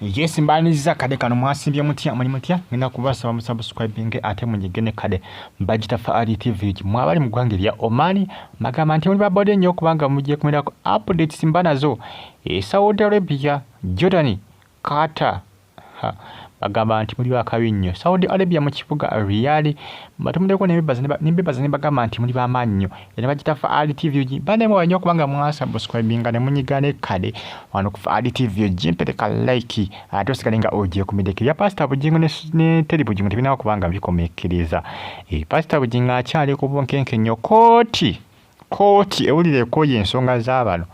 Yes, mbaniriza kade kano. Mwasimbye mutya? Muli mutya? Ngenda kubasaba musubscribing ate munyige ne kade bagita Faali TV. Mwabali mu ggwanga erya Oman, bagamba nti muli babode nnyo okubanga mujje kumirako updates mba nazo e Saudi Arabia, Jordan, Qatar. Bagamba nti muli bakabi nnyo. Saudi Arabia mu kibuga Riyadh batumiddeko nembebaza ne bagamba nti muli bamaanyi nnyo era bagita Faali TV. Bane mwe nnyo okubanga mwasubscribinga ne munyiga ne kade wano ku Faali TV, gimpereka like ate osigale nga ogyekumiddeko. Ebya Pasita Bugingo ne Teddy Bugingo tebinawo kubanga bikomekereza. Pasita Bugingo akyali ku bunkenke nnyo. Kooti ewulira ekooye ensonga z'abano.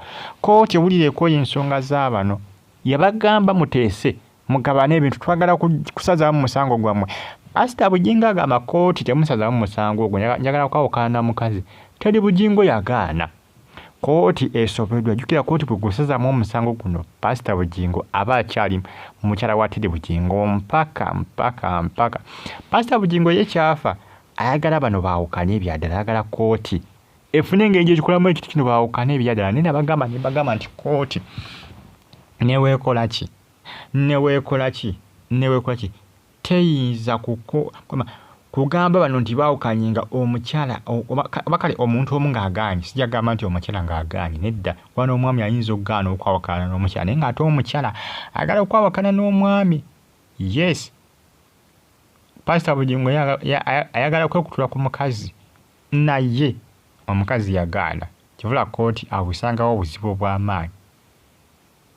Kooti ewulira ekooye ensonga z'abano. Yabagamba muteese mugabane ebintu, twagala kusazaamu musango gwammwe. Pasita Bugingo agamba kooti temusazaamu musango ogwo, njagala kwawukana na mukazi. Teddy Bugingo yagaana. Kooti esobeddwa. Jjukira kooti bwe gusazaamu omusango guno, Pasita Bugingo aba akyali mukyala wa Teddy Bugingo mpaka mpaka mpaka. Pasita Bugingo ye kyafa ayagala bano baawukane ebyaddala, ayagala kooti efune engeri gyekikolamu ekintu kino baawukane ebyaddala. Naye nabagamba ne bagamba nti kooti neweekola ki, neweekola ki, neweekola ki, teyinza kugamba bano nti baawukanye nga omukyala oba kale omuntu omu ng'agaanye. Sijja kugamba nti omukyala ng'agaanye, nedda, kuba n'omwami ayinza okugaana okwawukana n'omukyala, naye ng'ate omukyala ayagala okwawukana n'omwami. Yes, Pasita Bugingo ayagala kwekutula ku mukazi, naye omukazi yagaana. Kivula kooti awo esangawo obuzibu obw'amaanyi,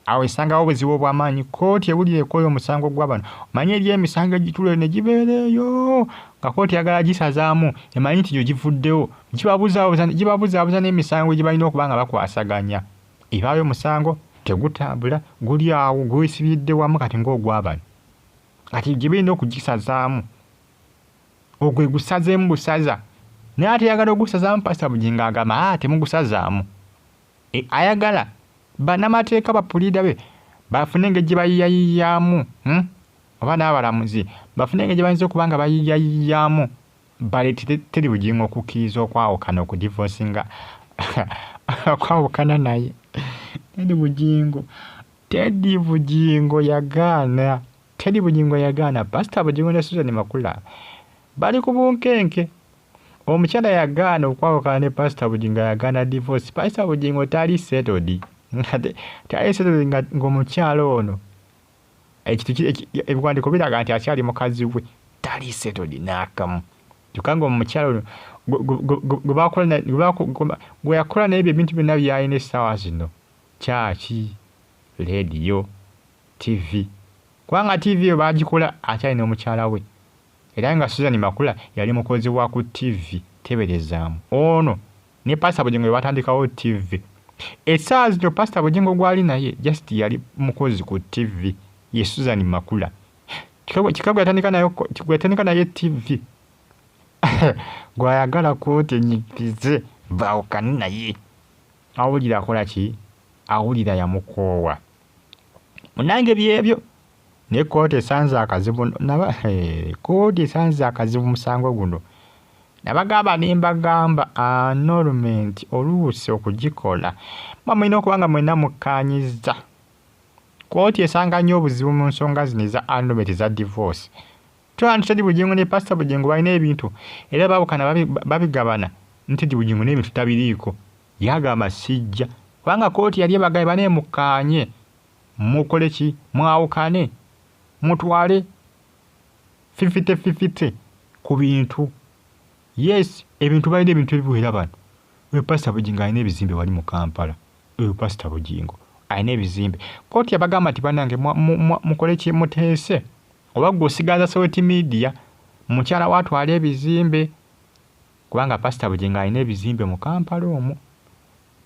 awo esangawo obuzibu obw'amaanyi. Kooti ewulira ekooye omusango gwa bano. Omanyi eri emisango egitula ne gibeera eyo nga kooti eyagala gisazaamu, emanyi nti gyo givuddewo, gibabuzaabuza n'emisango gye balina okuba nga bakwasaganya. Ebaayo omusango tegutambula, guli awo gwesibidde wamu. Kati ng'ogwabano kati gye birina okugisazaamu, ogwe gusazeemu busaza, naye ate eyagala ogusazaamu Pasita Bugingo agamba aa temugusazaamu. Ayagala bannamateeka bapuliida be bafune engeri gye bayiiyayiiyaamu, Oba n'abalamuzi bafune engeri gye bayinza okuba nga bayiiyayiiyaamu baleetere Teddy Bugingo okukkiriza okwawukana, okudivosinga, okwawukana naye. Teddy Bugingo, Teddy Bugingo yagaana. Teddy Bugingo yagaana. Pasita Bugingo ne Susan Makula bali ku bunkenke. Omukyala yagaana okwawukana ne Pasita Bugingo, yagaana divorce. Pasita Bugingo tali settled, tali settled ng'omukyala ono ebiwandiiko biraga nti akyali mukazi we, tali settled n'akamu. Kyokka ng'omukyala ono gwe yakola naye ebyo ebintu byonna by'alina essaawa zino, kyaki, leediyo, TV, kubanga TV eyo baagikola akyali n'omukyala we, era nga Susan Makula yali mukozi wa ku TV. Teberezaamu ono ne Pasita Bugingo bwe batandikawo TV. Essaawa zino Pasita Bugingo gwali naye just yali mukozi ku TV ye Susan Makula. Kika gwe yatandika naye TV gwayagala kooti enyigirize baawukane naye. Awulira akola ki? Awulira yamukoowa. Munange byebyo. Naye kooti esanze akazibu naba kooti esanze akazibu musango guno. Nabagamba ne mbagamba annulment oluusi okugikola muba mulina okuba nga mwenna mukkaanyizza. Kooti esanga nnyo obuzibu mu nsonga zino eza annulment, eza divorce. Tulaba nti Teddy Bugingo ne Pasita Bugingo balina ebintu era baawukana babigabana, ne Teddy Bugingo n'ebintu tabiriiko. Ye agamba sijja kubanga kooti yali ebagambye bane mukkaanye mukole ki, mwawukane mutwale 50-50 ku bintu. Yes, ebintu balina ebintu ebiwera bano. Oyo Pasita Bugingo alina ebizimbe wali mu Kampala. Oyo Pasita Bugingo alina ebizimbe. Kooti yabagamba nti bannange mukole ki, muteese, oba gwe osigaza Salt Media, mukyala we atwale ebizimbe, kubanga Pasita Bugingo alina ebizimbe mu Kampala omwo.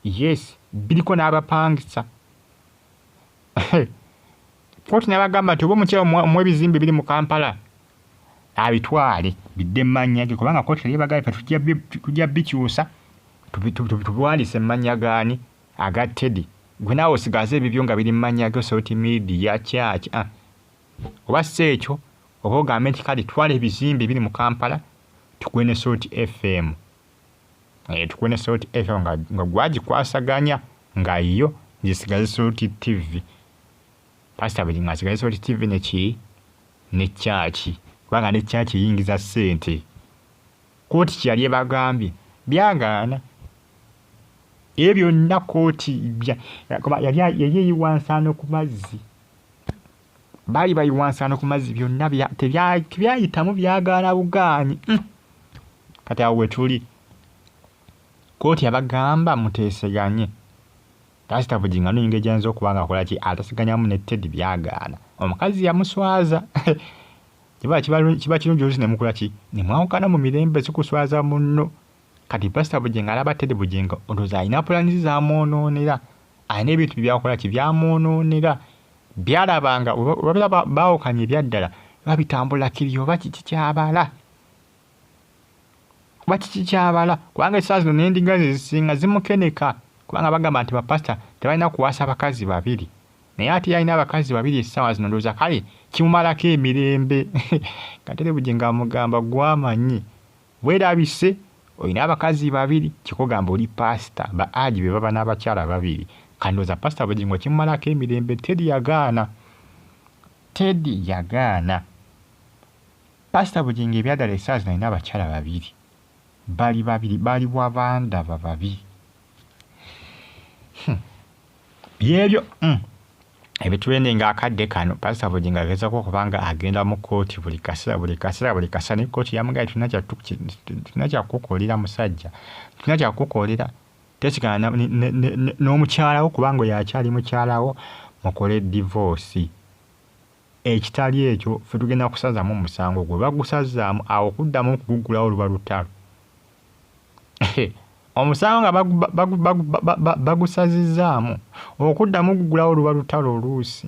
Yes, biriko n'abapangisa. Kooti n'abagamba nti oba omukyala omuwa ebizimbe biri mu Kampala abitwale bidde mu mannya ge, kubanga kooti yali ebagambye ffe tujja bikyusa tubiwandiise mu mannya gaani, aga Teddy, gwe naawe osigaze ebibyo nga biri mu mannya go, Salt Media kyaki. Oba si ekyo, oba ogambe nti kale twala ebizimbe ebiri mu Kampala tukuwe ne Salt FM, tukuwe ne Salt FM nga gwagikwasaganya nga yo gisigaze Salt TV. Pasita Bugingo asigaze Salt TV neki ne kyaki, kubanga ne kyaki eyingiza ssente. Kkooti kye yali ebagambye byagaana. Ebyo byonna kkooti yali eyiwa nsaano ku mazzi, baali bayiwa nsaano ku mazzi, byonna tebyayitamu, byagaana bugaanyi. Kati awo we tuli, kkooti yabagamba muteeseganye. Pasita Bugingo anoonya engeri gy'ayinza okuba nga akola ki, ateeseganyamu ne Teddy, byagaana. Omukazi yamuswaza. Kiba kirungi oluusi ne mukola ki, ne mwawukana mu mirembe, si kuswaza munno. Kati Pasita Bugingo alaba Teddy Bugingo ndowooza alina pulaani ze z'amwonoonera, alina ebintu bye by'akola ki, by'amwonoonera, by'alaba nga bwe babeera baawukanye ebyaddala biba bitambula kiri oba kiki ky'abala, oba kiki ky'abala, kubanga essaawa zino n'endiga ze ezisinga zimukeneka, kubanga bagamba nti bapasita tebalina kuwasa bakazi babiri, naye ate ye alina abakazi babiri essaawa zino, ndowooza kale kimumalako emirembe. Kati Teddy Bugingo amugamba gw'amanyi, weerabise olina abakazi babiri, kikugamba oli paasita, ba Haji be baba n'abakyala babiri. Kati ndowooza Pasita Bugingo kimumalako emirembe. Teddy yagaana, Teddy yagaana. Pasita Bugingo ebyaddala essaawa zino alina abakyala babiri, bali babiri, bali wabandaba babiri. Byebyo ebitulendinga akadde kano. Pasita Bugingo agezaako okuba nga agenda mu kkooti buli kaseera, buli kaseera, buli kaseera, naye kkooti yamugambye tulina kyakukukolera musajja, tulina kyakukukolera, teesigana n'omukyala wo kubanga oyo akyali mukyala wo, mukole divorce. Ekitali ekyo ffe tugenda kusazaamu omusango gwe, bagusazaamu awo okuddamu okuguggulawo luba lutalo. Omusango nga bagusazizzaamu okuddamu okugulawo luba lutalo, oluusi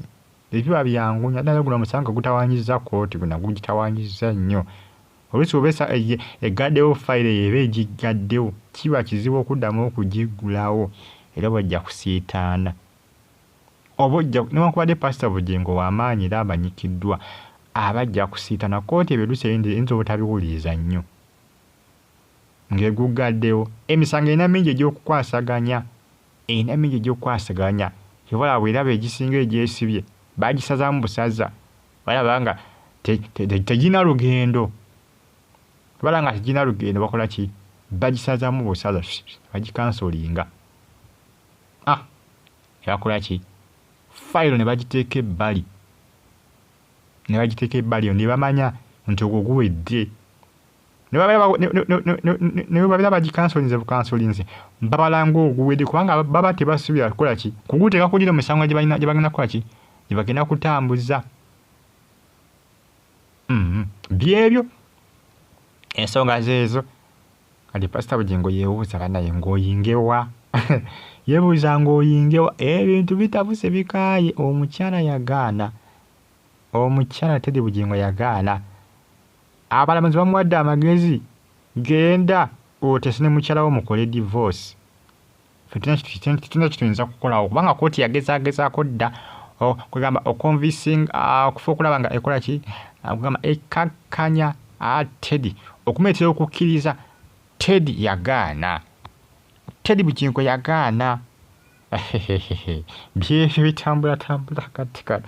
tebiba byangu nnyo, ate guno omusango gutawaanyizza kkooti, guno gugitawaanyizza nnyo. Oluusi bw'oba eggaddewo fayiro eyo eba egiggaddewo, kiba kizibu okuddamu okugiggulawo, era oba ojja kusiitaana. Oba ojja newankubadde Pasita Bugingo w'amaanyi era amanyikiddwa, aba ajja kusiitaana. Kkooti ebyo oluusi eyinza obutabiwuliriza nnyo ng'eguggaddewo. Emisango erina mingi egy'okukwasaganya, erina mingi egy'okukwasaganya. Ky'ova olaba bw'eraba egisinga egyesibye bagisazaamu busaza, balaba nga tegirina lugendo, balaba nga tegirina lugendo bakola ki, bagisazaamu busaza bagikansolinga. Ne bakola ki, fayiro ne bagiteeka ebbali, ne bagiteeka ebbali ne bamanya nti ogwo guwedde. Ne bwe babeera bagikansolinze bukansolinze, babala ng'oguwedde kubanga baba tebasuubira kukola ki, kuguteeka ku gino misango gye balina gye bagenda kukola ki, gye bagenda kutambuza. Byebyo ensonga zeezo. Kati Pasita Bugingo yeebuuza bannaye ng'oyinge wa? Yeebuuza ng'oyinge wa? Ebintu bitabuse bikaaye, omukyala yagaana, omukyala Teddy Bugingo yagaana. Abalamuzi bamuwadde amagezi, genda oteese ne mukyala wo mukole divorce. Ffe tetulina kye tuyinza kukolawo kubanga kkooti yagezaagezaako dda kwegamba okonvinsinga okufa okulaba nga ekola ki, kwegamba ekkakkanya Teddy okumuleetera okukkiriza. Teddy yagaana, Teddy Bugingo yagaana. Byebyo bitambulatambula kati kano.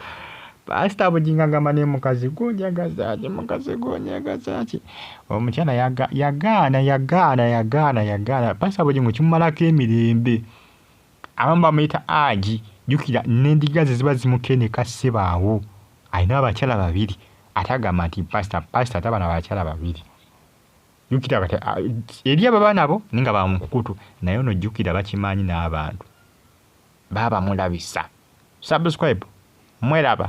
Pasita Bugingo agamba ne mukazi gw'onjagaza ki, mukazi gw'onjagaza ki. Omukyala yagaana, yagaana, yagaana, yagaana. Pasita Bugingo kimumalako emirembe. Abamu bamuyita Haji, jjukira n'endiga ze ziba zimukeneka ssebo awo. Alina abakyala babiri ate agamba nti pasita, pasita taba na bakyala babiri. Jjukira kati eri ababa nabo naye nga ba mukukutu, naye ono jjukira bakimanyi n'abantu. Baba bamulabisa. Subscribe mweraba.